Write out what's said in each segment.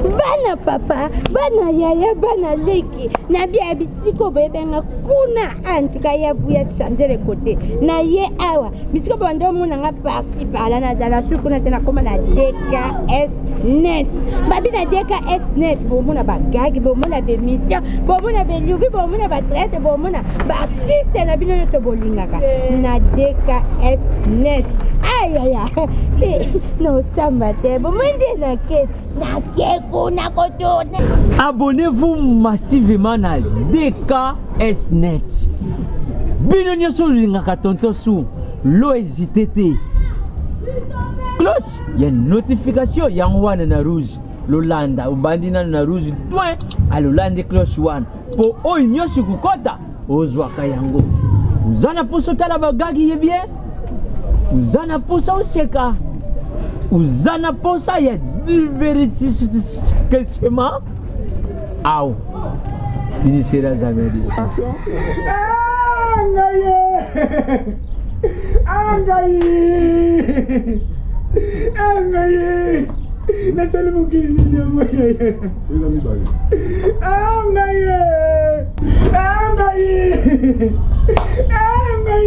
Bana papa, bana yaya, bana leki, na bia bisiko boyebenga kuna antuka ya buya changer le côté. Na ye awa, bisiko bande omona nga parti par là nazala su kuna te nakoma na DKS net. Babi na DKS net bomona ba gag, bomona ba émission, bomona ba lubi, bomona ba traite, bomona ba artiste na bino nyonso bolingaka na DKS net. Ayaya, nosamba te, bomoni nde na kete nake kuna kotourne. Abonnez-vous massivement na DKS Net. Bino nyonso olingaka tonton su lo hésite te. Cloche ya notification yango wana na rouge lolanda obandi nano na rouge point alolandi cloche wana mpo oyo nyonso ekokɔta ozwaka yango. Oza na mposa otala bagagi ye bien, oza na mposa oseka, oza na mposa ya divertissement aw tu ne seras jamais déçu. Ah, ngai ye! Ah, ngai! Ah, ngai ye! Nasali mokili nini yango? Ah, ngai ye! Ah, ngai! Ah, ngai!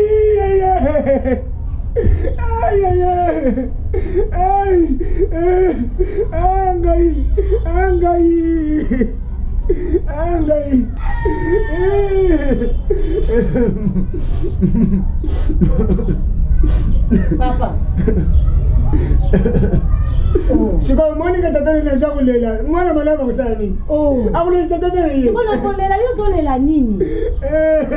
Ay, ay, ay! Ay! Ah, ngai! Ah, ngai! Ah, ngai! Papa. Sikoyo omoni ka tata nini aza kolela mwana malamu akosala nini? Oh. Akolelisa tata na ye. Sikoyo kolela yo ozolela nini? Eh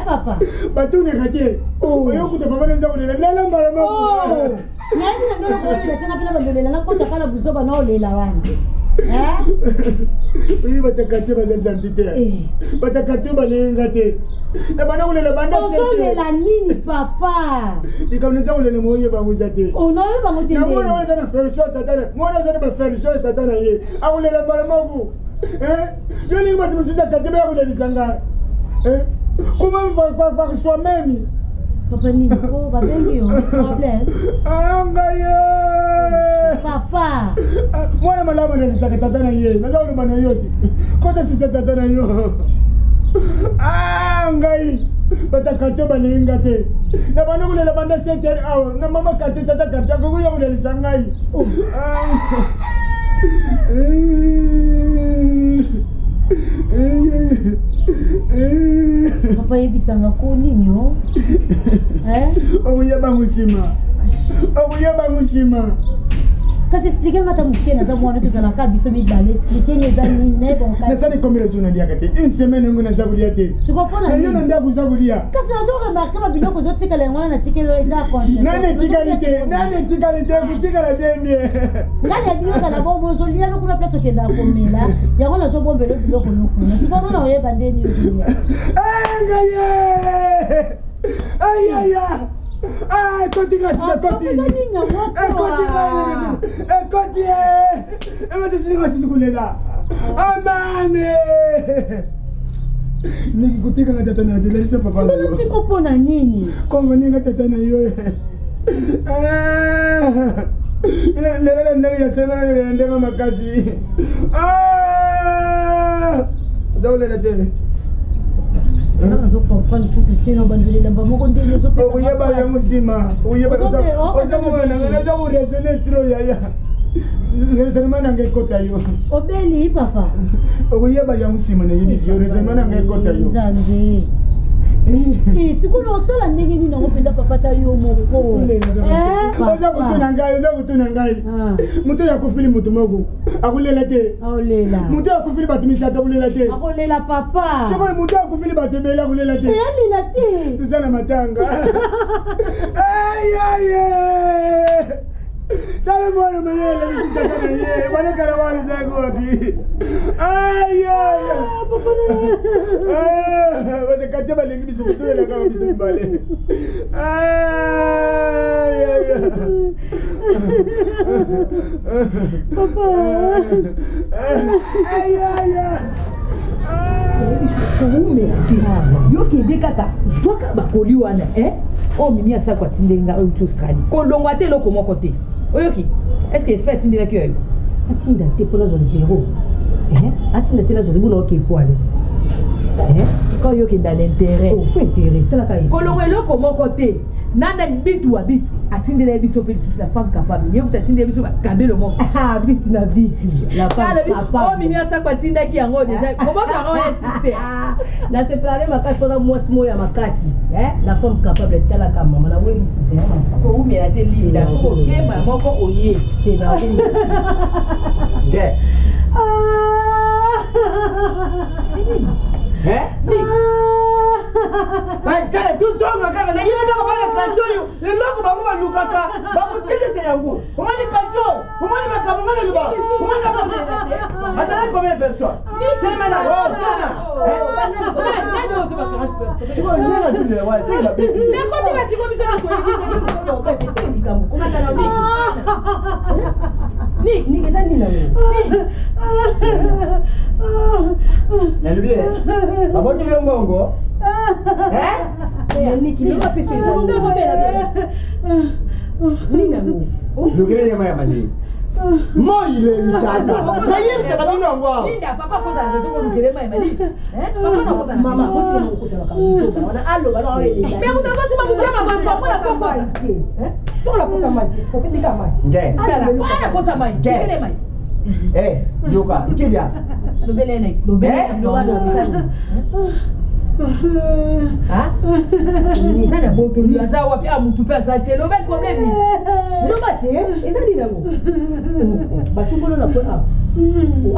papa. Batunaka te. Oh. Oyo kuta papa na aza kolela lela mbala moko. Oh. Nayebi na ndolo kolela te nga mpe na bandolela nakota kala buzoba na olela wana. Eh? Oyebi bata quartier baza gentil te. Eh. Bata quartier balinga te. Na banda kolela banda Ozolela nini papa? Likambo naza kolela moyeba yango eza te. Onoyeba ngo te Na mwana ndenge. oyo aza na ferso ya tata na mwana aza na baferso ya tata na ye akolela mbala moko. Eh? Yo ndenge bato mosusu ya quartier baya kolelisa ngai. Eh? Comment par soi-même? Papa nini? Oh babengi yo problème. Ah, ngai ye! Papa. Ah, mwana malamu alelisaka tata na ye naza koloba na yo te kota susa tata na yo. Ah, ngai bata quartier balingi nga te na banda kolela banda 7 heures awa na mama quartier tata quartier akoki ya kolelisa ngai. Ah. Papa yebisanga ko nini o? Eh? Okoyeba ngo nsima, okoyeba ngo nsima. Kasi explike nga ata moke, naza mwana tozalaka biso mibale, explike nga eza nini nayeba okati. Nasali combien de jours naliaka te? Une semaine yango naza kolia te. Sikoyo mpo na Na yo na nini? ndako oza kolia. Kasi nazo remarke ba biloko ozotikala yango wana natikeli oyo eza congelateur. Nani etikali te? Nani etikali te? Kotikala bien bien. Ngai nayebi ozala bongo ozolia no kuna place okendaka komela yango nazobombela yo biloko no kuna sikoyo nga na oyeba nde nini ozolia. Eh, ngai ye! Ai, ai, ai! Ah, ekoti nga sika, ekoti! Papa, eza nini yango Ekoti ngai, ekoti ye! Ekoti sika sisi kolela. Amame! Niki kotika nga tata na yo, lelisa papa na yo. Sikoyo mpo na nini? Kombo nga tata na yo. Ah! Lelo na ndenge ya sema na ndenge makasi. Ah! Oza kolela te. Nga nazo comprendre kutu te na bandela elamba moko ndenge ezopesa Okoyeba yango nsima. Okoyeba oza mwana nga naza koraisonne trop yaya. Raisonnement nanga ekota yo. Obeli papa. Okoyeba yango nsima nayebisi yo raisonnement nanga ekota yo. Nzambe. Eh, sikoyo osala ndenge nini yango mpenza papa ta yo moko? Eh, Oza kotuna ngai, oza kotuna ngai. Ah. Moto oyo akufili moto moko akolela te. Aolela. Moto oyo akufili bato misato akolela te. Akolela papa. Sikoyo moto oyo akufili bato ebele akolela te. Eh, alela te. Toza na matanga. Ayaye! Tala mwana mayele alakisi tata na ye. Balekala wana ezalaki wapi? Ayaye! Bato balingi biso kotolela kaka biso mibale. Ayaye! Papa. Ayaye! Kowumela te, yo kende kaka zwaka bakoli wana eh? Oyo mimi asako atindeli nga oyo ti Australie, kolongwa te eloko moko te. Oyoki? Est ce que esprit atindelaki yo? Atinda te mpo nazwa zero. Eh, atinda te nazwa zero bona oke poale. Eh, Quand yo kenda na intérêt. Oh, faut intérêt. Tala ka Kolongo eloko moko te. Nana bitu wa bitu atindela ye biso mpe lisusu la femme capable ye kutu atindela biso bakabelo moko. Ah, bitu na bitu. La femme capable. Oyo mimi asako atindaki yango deja. Kobota yango wana sister. Na se plane makasi mpo mwasi moko ya makasi. Eh, la femme capable talaka mama na welisi te. Koumela te Linda. Kokema moko oye. Te na Nde. Eh? Tala tozonga kaka nayebi kaka bana kasi oyo eloko bango balukaka bakosilisa yango omoni kasi oyo omoni makambo nga naloba omoni makambo azalaki combien de personne telema na telema sikoyo ndenge azulela wana seki babeti Niki eza nini yango? Nalobi baboteli yo mbongo Niki lelo apeso eza nini yango? Lukele yema ya maleli moi lelisaka nayebisaka bino yango awa Linda papa kozala raison kolukele mai malili mama otika kokotela makambo wana aloba na oyo me moto azotima motema boye papa na kokosa soko nakosa mai opesika mai nge ana kosa mai lukele mai Eh, yoka nkidia lobele lobele nani abotoli aza wapi a mutu mpe aza te lobele problème nini loba te eza nini yango batumbolo na po a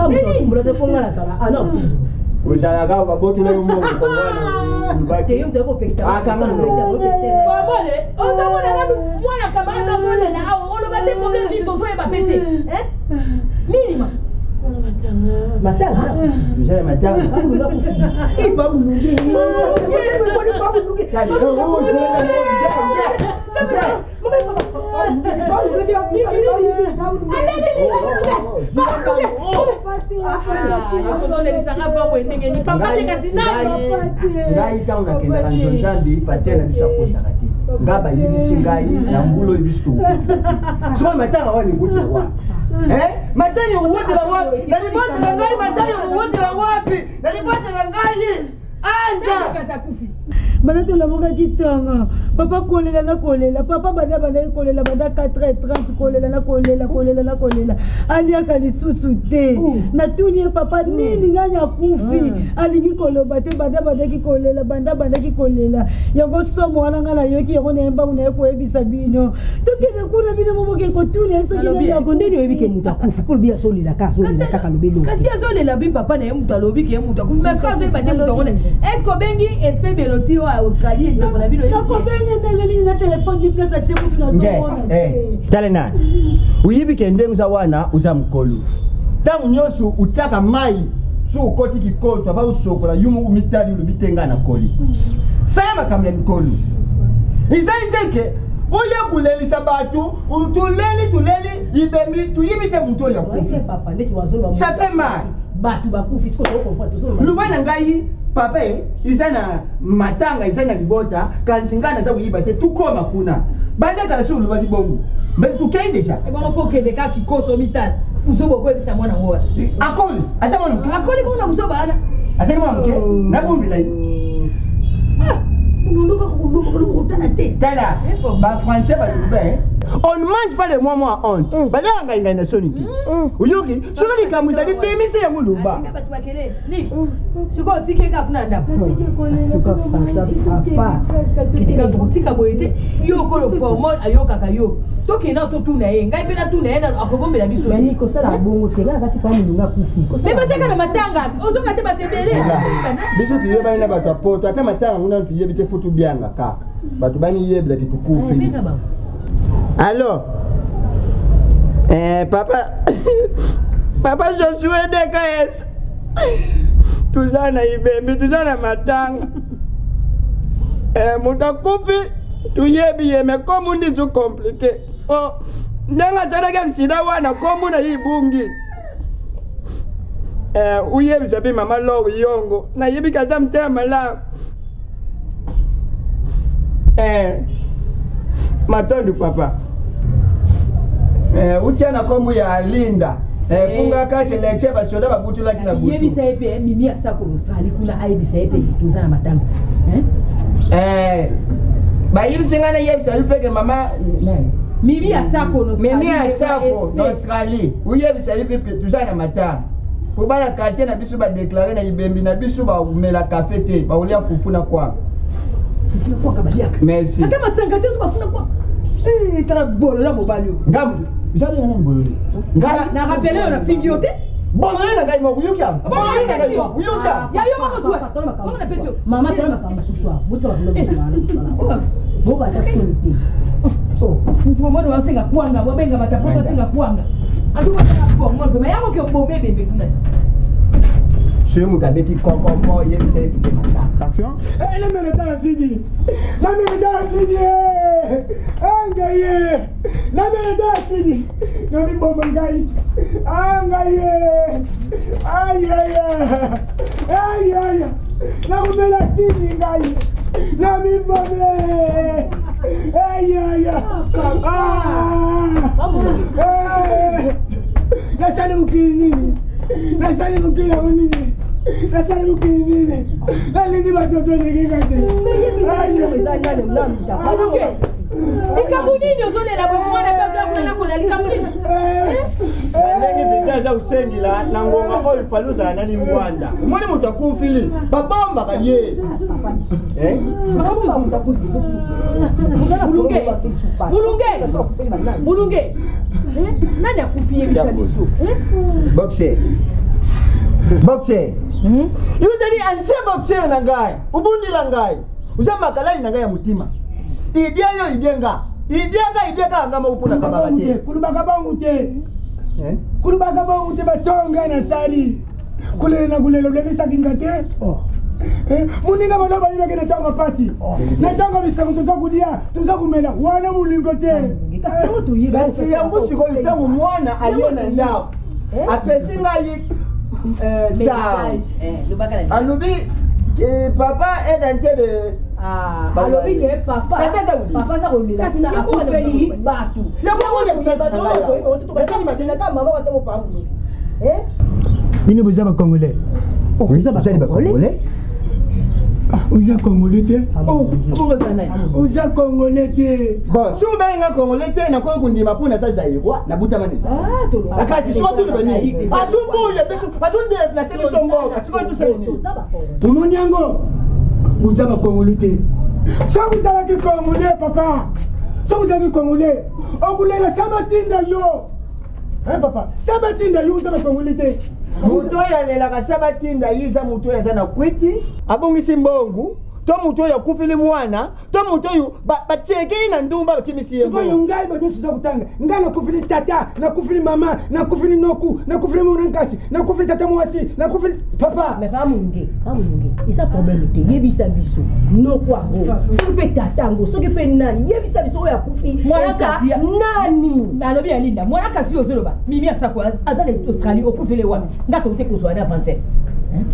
atumbola te mpo nga nasala ana ozalaka babotoli yo mbongo kongwana te yo moto akopekisa bamole ozomona nanu mwana camarade azolela awa oloba te problème nini tozoyeba pe te nini ma matanga tozala matanga ipa mulungi ozolelisanga va boye ndenge nini papa te kasi nani ngai ntango nakendaka nzonzambi paster na biso akosaka te ngai bayebisi ngai na mbula oyo biso tokokota te sikoyo matanga wana ekotela wapi matanga ekowotela wapi na libota na ngai matanga ekowotela wapi na libota na ngai anja Banda tolamukaki ntongo papa kolela na kolela papa banda bandaki kolela banda 4h30 kolela na kolela kolela na kolela aliaka lisusu te natuni ye papa nini nani akufi alingi koloba te banda bandaki kolela banda bandaki kolela yango somo wana ngai nayoki yango naye mbangu naye koyebisa bino tokende kuna bino momoke kotuna ye soki nani akufi ndeni oyebi ke moto akufi mpo lobi azolela kaka azolela kaka alobi eloko kasi azolela bi papa na ye moto alobi ke ye moto akufi mais soki azoyeba te moto yango est ce que obengi esprit beloti oyo ya australie ndeko na bino nakobenge ndenge nini na telefone ni place atie kutu nazomona te tala nani oyebi ke ndenge oza wana oza mokolo ntango nyonso otiaka mai so okoti kikoso ava osokola yo moko mitali olobi te ngai nakoli sala makambo ya mikolo ezali te ke oya kolelisa bato tuleli tuleli ibembi toyebi te moto oyo akufi papa ndeti wazoloba ça fait mal bato bakufi sikoyo tokokomprendre tozoloba loba na ngai papa e eza na matanga eza na libota kasi ngai naza koyiba te tukoma kuna bandekala so olobaki bongo me tukei deja ebongo fo okende kaka kikoso mitala buzoba okoyebisa mwana ngo wana akoli aza mwana moke akoli bongo na buzoba wana azali mwana moke nabombela ye mundu kaka kolomba kolomba kotala te tala bafrançais baloba on ne mange pas le moi moi honte bazalaka ngai ngai na soni te oyoki soki likambo ezali bimisa yango loba atika bato bakele nik sikoyo otiki ye kaka kuna na ndako kende kaka tokotika boye te yo okolo formol ayokaka yo tokende na totuna ye ngai mpe natuna ye nano akobombela biso yani kosala bongo te ngai nakati pa molunga akufi me batiaka na matanga ozonga te bato ebele biso toyebani na bato ya poto ata matanga ngo nanu toyebi te fo tobianga kaka bato baniyebelaki tokufi alors eh, papa papa josue dks toza na ibembi toza na matanga eh, moto akufi toyebi ye me kombu ndi zo komplike oh, ndenge asalaki aksida wana kombu na ye ibungi eh, uyebisa mpe mama lor yongo nayebi kaza motema malamu eh, matondo papa eh, utia na kombu ya linda. Funga kaka leke basoda babutulaki na butu. Yebisa ye mpe Mimi Asako na Australie kuna, ayebisa ye mpe toza na matanga. Bayebisi ngai, nayebisa yo mpe ke mama Mimi Asako na Mimi Asako na Australie, oyebisa ye mpe ke toza na matanga, po bana quartier na biso badéclarer na ibembi na biso bamela kafe te, bakolia fufu na kwanga. Fufu na kwanga baliaka. Merci. Ata masanga te, ozo bafuna kwanga. Tala bolola mobali oyo. Ngambu ezali nani? Bolole ngai. Na rappeler oyo, nafingi yo te. Bolole na ngai moko, yoki yango, bolole na ngai moko, yoki yango. Ya yo moko zwa. Napesi yo. Mama, tala makambo mosusu awa, botia babiloko bobata soni te. Mutu mwana wasenga kwanga, wabenga batapoto, asenga kwanga antuka vraiment yango ke obome ebembe kuna. Soki moto abeti kokonko, yebisa ye pike matanga. Action. Namela tala sidi, namela tala sidi, ngai ye, namela tala sidi, namiboma ngai, ngai ye, ayaya, ayaya, nakomela sidi ngai, namibome, ayaya, nasali mokili nini? Nasali mokili yango nini? Nasali mokili nini? Nalingi bato tolinginga te. Likambo nini ozolela boye? Mwana mpe azoya kuna nakolela, likambo nini? Ndenge mpenza aza kosengela na ngonga oyo, fali ozala nani ngwanda, omoni moto akufili, babombaka ye. Bulunge, Bulunge, Bulunge, nani akufi? Yebisa biso. Boxer, boxer, yo ozali ancien boxer na ngai, obundila ngai, oza makalai na ngai ya motima. Idie yo, idie nga, idie nga, idie kaka nga moko mpona kabaka te. Kulubaka bangu te, kulubaka bangu te. Batonga na sali kulela na kulela, olelisaki nga te. Moninga bana bayebaki na ntango pasi, na ntango bisango, toza kolia, toza komela, wana molingo te. Kasi yango sikoyo, ntango mwana aye na ndako, apesi ngai sa, alobi papa est en train de Alobi ke papa, papa aza kolela kuna, akufeli bato. Mama kato mopambulo. Bino boza bacongolais? Ozali bacongolais? Oza congolais te, oza congolais te. Bon, soki obengi nga congolais te, nakoki kondima mpo naza zaïrois, nabutama neza. Kasi soki toloba nini, azoboya biso, azodéplacer biso mboka, sikoyo tosala nini? Omoni yango, oza bacongolais te. Soki ozalaki congolais, papa, soki ozalaki congolais, okolela sa batinda yo. Papa, sa batinda yo, oza bacongolais te. Moto oyo alelaka sa batinda ye eza moto oyo aza na kwiti, abongisi mbongo, to moto oyo akufili mwana, to moto oyo batieke ye na ndumba, bakimisi ye. Sikoyo ngai, bato nyonso eza kotanga ngai, nakufili tata, nakufili mama, nakufili noku, nakufili mona nkasi, nakufili tata mwasi, nakufili papa. Mais pamulunge, pamulunge, eza problème te. Yebisa biso noko yango, soki mpe tata yango, soki mpe nani, yebisa biso oyo akufi eza nani. Alobi ya Linda, mwana kasi ozoloba Mimi Asako aza na Australie, okufeli wapi? Nga tote kozwa na 27,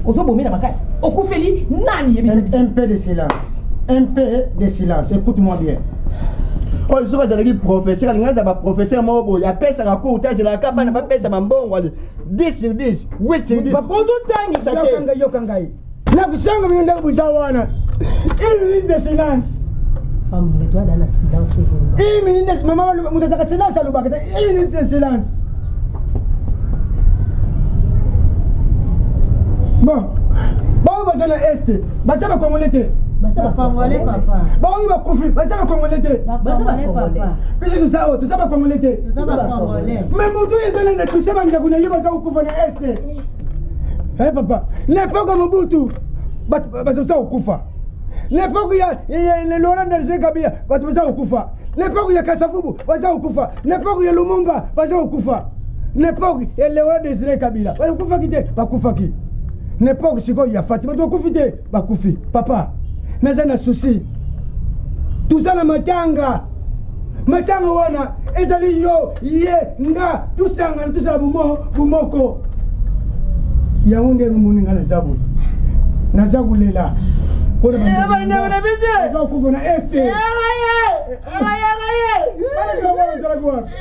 ozobomela makasi, okufeli nani? Yebisa biso. Un peu de silence, un peu de silence, écoute-moi bien. Oyo soki azalaki professeur, alingi aza baprofesseur moko boye apesaka cours te, azelaka bana bapesa bambongo ale 10 sur 10, 8 sur 10, ozotangisa te. Yoka ngai, yoka ngai, nakusanga bino ndenge boza wana. Une minute de silence. Pamulunge, toada na silence ozoloba. Une minute de mama, moto azaka silence, alobaka te. Une minute de silence. Bon, bango baza na Est, baza bacongolais te? Baza bacongolais, papa. Bango bakufi, baza bacongolais te? Baza bacongolais. Biso toza oyo, toza bacongolais te? Toza bacongolais. Mais moto oyo ezala na susi, bandeko na ye baza kokufa na Est. Papa, l'époque ya Mobutu, bato baza kokufa. L'époque ya Laurent Désiré Kabila, bato baza kokufa. L'époque ya Kasavubu, baza kokufa. L'époque ya Lumumba, baza kokufa. L'époque ya Laurent Désiré Kabila, bakufaki te? Bakufaki. L'époque sikoyo ya Fati, bato bakufi te? Bakufi. Papa, naza na susi, toza na matanga. Matanga wana ezali yo, ye, nga, tosangana, tosala bomoko. Yango ndenge omoni nga naza boye, naza kolela Bandeko na biso. Naza kokufa na Est. Balekela wana, ozalaki wapi?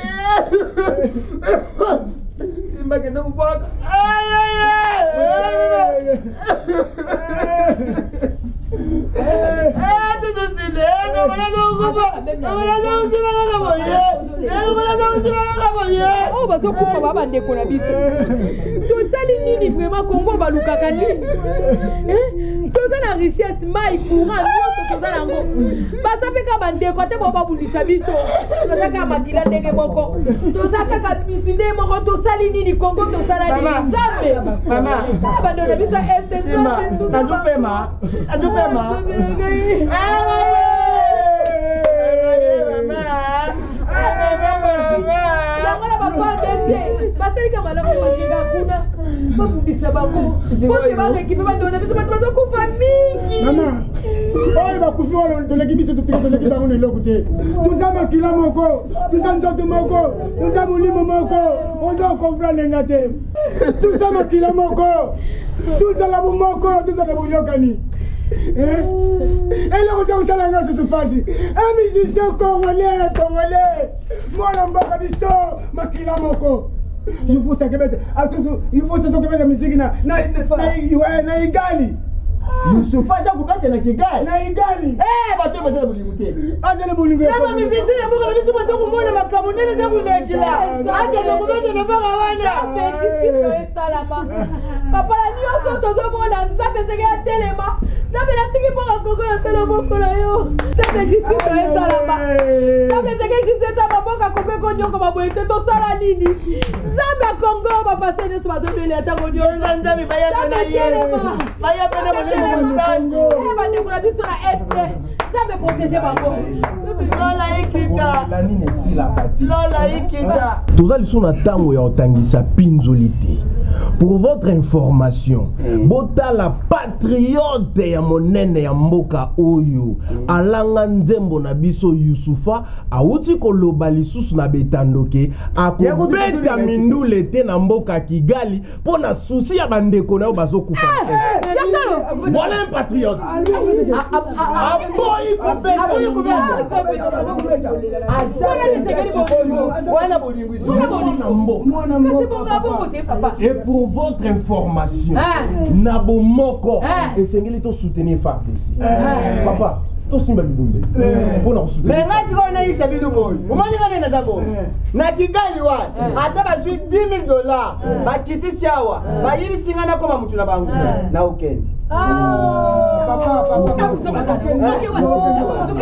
Simba kende kobwaka. Oyo bazokufa ba bandeko na biso, tosali nini vraiment? Congo balukaka nini? Eh? Toza na richesse, mai, courant, nyonso toza nango. Baza mpe kaka bandeko, ata bao babundisa biso, toza kaka makila ndenge moko, toza kaka misu ndenge moko. Tosali nini Congo? Tosala nini? Nzambe, bandeko na biso este. Nazopema, nazopema. Yango na bafardc basalika malamu, bakenda kuna babundisa bango pote barekipe bandeko na biso. Bato bazokufa mingi. Mama, oyo bakufi wana, toleki biso, totika toleki bango na eloko te. Toza makila moko, toza nzoto moko, toza molimo moko. Oza comprendre nga te? Toza makila moko, tozala bomoko, tozala boyokani. Eloko eza kosala nga susu mpasi, un musicien congolais, congolais, mwana mboka biso, makila moko. Yufusakebeta, yufusakebeta miziki na Igali. Yusufa aza kobeta na Kigali. Na Igali. Bato oyo baza na bolingo te. Azali bolingo. Na bamusicien ya mboka na biso baza komona makambo ndenge eza kolekila, akende kobeta na mboka wana. Esalama, papa, na nyonso tozomona. Nzambe, esenge ya telema. Nzambe, natiki mboka Kongo na sala moko na yo. Nzambe, justice esalama. Nzambe, esenge justice esalama. Mboka Kongo ekonyokoma boye te. Tosala nini, Nzambe ya Kongo? Bapase nyonso bazobelela ntango nyonso. Nzambe, baya mpe na Yesu, baya mpe na Molimo Mosantu. Bandeko na biso na este, Nzambe, protège bango. Lola ekita. La nini esilaka te. Lola ekita. Toza lisusu na ntango ya kotangisa mpinzoli te. Pour votre information, botala patriote ya monene ya mboka oyo alanga nzembo na biso Yusufa, awuti koloba lisusu na betandoke akobeta mindule te na mboka Kigali mpo na souci ya bandeko na yo bazokufa na Est. Voilà un patriote. Aboyi kobeta. Wana bolingo. Mwana mboka. Et pour votre information, na bomoko esengeli tosoutenir FARDC. Papa, tosimba bibunde mpona kosoutenir. Mais nga sikoyo nayebisa bino boye, omoni nga nde naza boye na Kigali wana, ata bazwi 10 000 dollars, bakitisi awa, bayebisi nga nakoma mutu na bango na okende.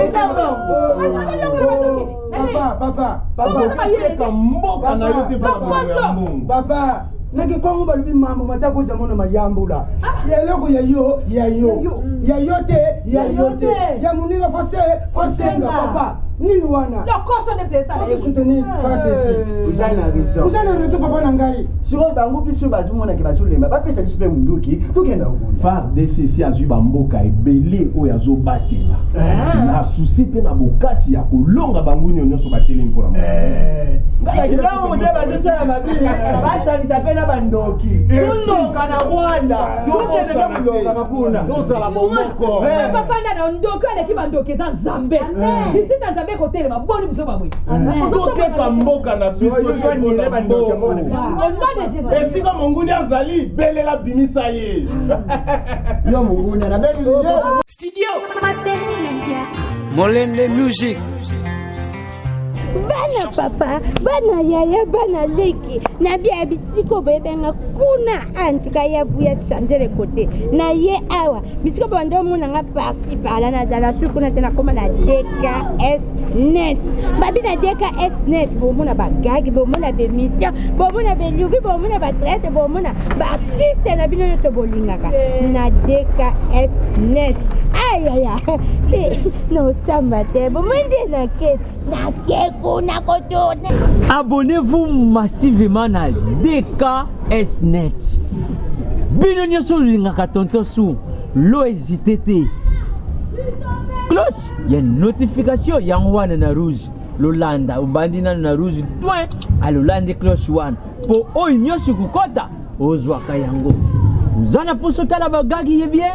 Eza mbongo. Papa, papa, mboka na yo te mpona bolingo ya mbongo. Papa, nake Kongo balobi mambo matako ozamona mayambula. Eloko ya yo, ya yo, ya yo te, ya yo te, ya moninga fose fosenga. Papa, nini wana? Soutenir FARDC. Oza na raison. Oza na raison, papa na ngai. Sikoyo bango biso bazomonake, bazolemba, bapesa biso mpe munduki, tokenda kobunda. FARDC esi azwi bamboka ebele oyo azobatela na souci mpe na bokasi ya kolonga bangunio nyonso batelemi mpona Ntango nde bazosala mabili, basangisa mpe na bandoki, toloka na Rwanda, tokende nde kolokaka kuna. Tozala bomoko. Bafanda na ndoki, aleki bandoki eza Nzambe. Justice ya Nzambe ekotelema. Boni biso baboye. Toteka mboka na biso. Tozwanile bandoki ya mboka na biso. Au nom de Jésus. Esika monguni azali, belela, bimisa ye. Yo monguna, nabengi yo. Studio Molende Music. Bana papa, bana yaya, bana leki, na bia bisiko boyebenga kuna. Antuka ya buya change le côté na ye awa. Bisiko banda omonanga par-ci par-là, nazala su kuna te. Nakóma na DKS Net. Babi na DKS Net, bomona bagagi, bomona bémission, bomona belubi, bomona batraite, bomona baartiste na bino nyonso bolingaka na DKS Net. Ayaya, nosamba te, bomoi nde nake, nake kuna kotourner. Abonnez-vous massivement na DKS Net. Bino nyonso olingaka tonton Su, lo hésite te. Cloche ya notification yango wana na rouge. Lolanda, obandi nano na rouge point, alolandi cloche wana mpo oyo nyonso ekokɔta, ozwaka yango. Oza na mposa otala bagagi ye bien,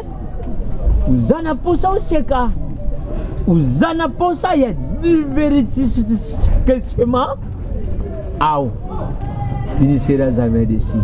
oza na mposa oseka, oza na mposa ya divertissement awa. Tu ne seras jamais déçu.